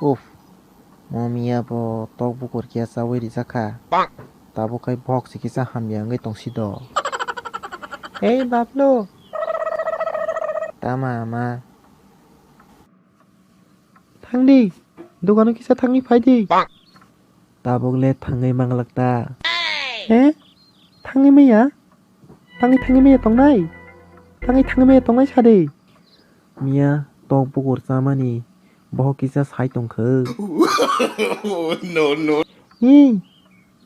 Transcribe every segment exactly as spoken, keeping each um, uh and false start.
Uff, mo miya bo tok bukur kiya chawi rijak kha. Tabuk khai bohok se kisa hamya wngwi tongsi do. Ei Bablu. Tama ama. Thangdi, dogano kisa thangwi phaidi. Tabuk le thangwi manglak ta. He? Thangwi maya? Thangwi thangwi maya tongnai? Thangwi thangwi maya tongnai sadi. Miya tok bukur chamani bohok kisa sai tongkha. No, no. Hi,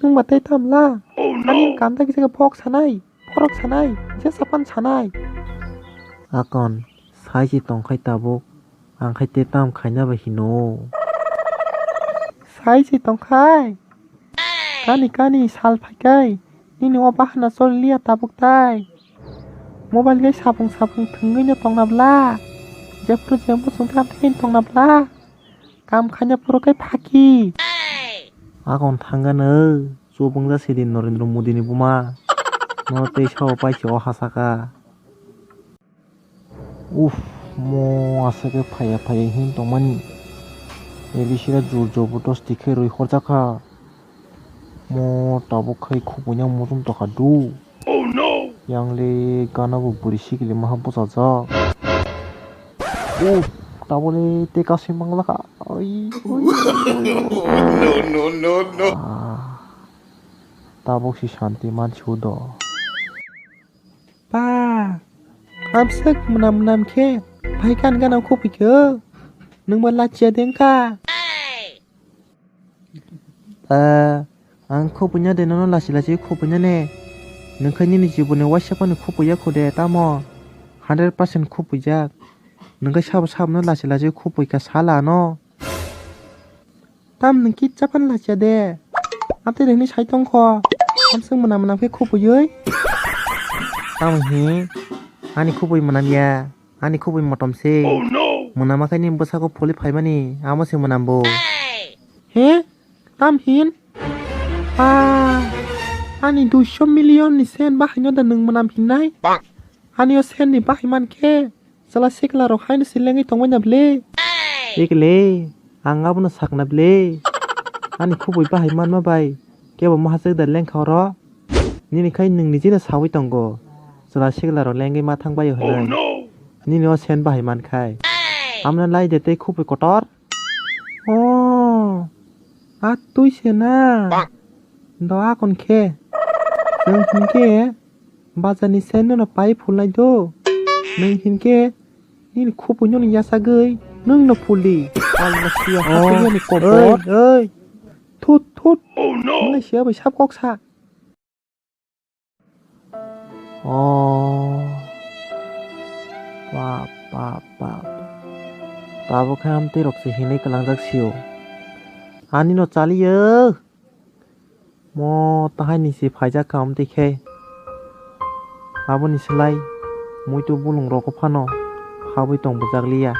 nwng ba tei tamla? Ani kanta kisa khe bohok sanai, borok sanai, je sapan sanai. Akon, sai se tongkhai tabuk, ang khai te tam khaina ba hino. Sai se tongkhai? Kani kani sal phaikai, nini o bahana choli liya tabuk tai. Mobile gai sapung sapung thwngwi no tongna bla. Jephru jembo chwng tei amtwi tongna bla. Kam khaina puro kai phaki. Akon thangano chubung ja sidi Narendra Modi ni buma. No tei sao pai se o hasaka. Uff, mo aswk khe phaiya phaiya hin tongmani. A B C da jur jobodosti khe rwi horjakha. Mo tabuk khai khupui no muchung tokha du. Yang le gana bo bwrwi sikili maha bwchajak. Uff, tabuk le tei kasui manglakha. Oi, oi, oi, oi. Ah, tabuk si santi mansiu do. Pa, amswk mwnam mwnam khe phai kan gana khupui khe, nwng ba lachiya de wngkha. Pa, ang khupui ya de nono lachi lachi khupui ya ne, nwng khe nini jiboni waisa phano khupui ya kho de tamo, hundred percent khupui jak, nwng khe sabo sabo no lachi lachi khupui kha sala ano. Tam nwng kit chapan lachiya de. Amtwi nwngni sai tongkho. Amswk mwnam mwnam khe khupui oi. Tamo hi? Ani khupui mwnam ya. Ani khupui motom se. Mwnam khe ni bwsako phuli phaimani. Amo se mwnam bo. He? Tam hin? Ah, ani duiso million ni sen bahaino da nwng mwnam hinnai? Ani o sen ni bahai man khe. Chwla sikla rok haino se lengwi tongmani na bwle? Ekle, ang abono sakna bwle. Ani khubui bahai manma bai kebo mahaswk da lengkha oro. Nini khai nwng nijino sawi tongo. Chwla sikla rok lengwi ma thang baio hwnwi. Nini o sen bahai mankhai. Amno lai de tei khubui kotor. Oh, a twi se na. Do akon khe. Chwng hinkhe Bazar ni sen no pai phulnai do. Nwng hinkhe nini khupui no yasagwi nwng no phuldi. Alma siya. Oh, hapui ni kobor. Oi, oi. Thut, thut. Oh no. Nwng siya bai sap kok sa. Oh. Pa, pa, pa, pa. Tabuk khe amtwi rok se hinwi kwlangjak sio. Ani no chaliyo. Mo tahai ni se phaijak kha amtwi khe. Aboni slai muitu bulung rok phano habwi tong bwjak liya.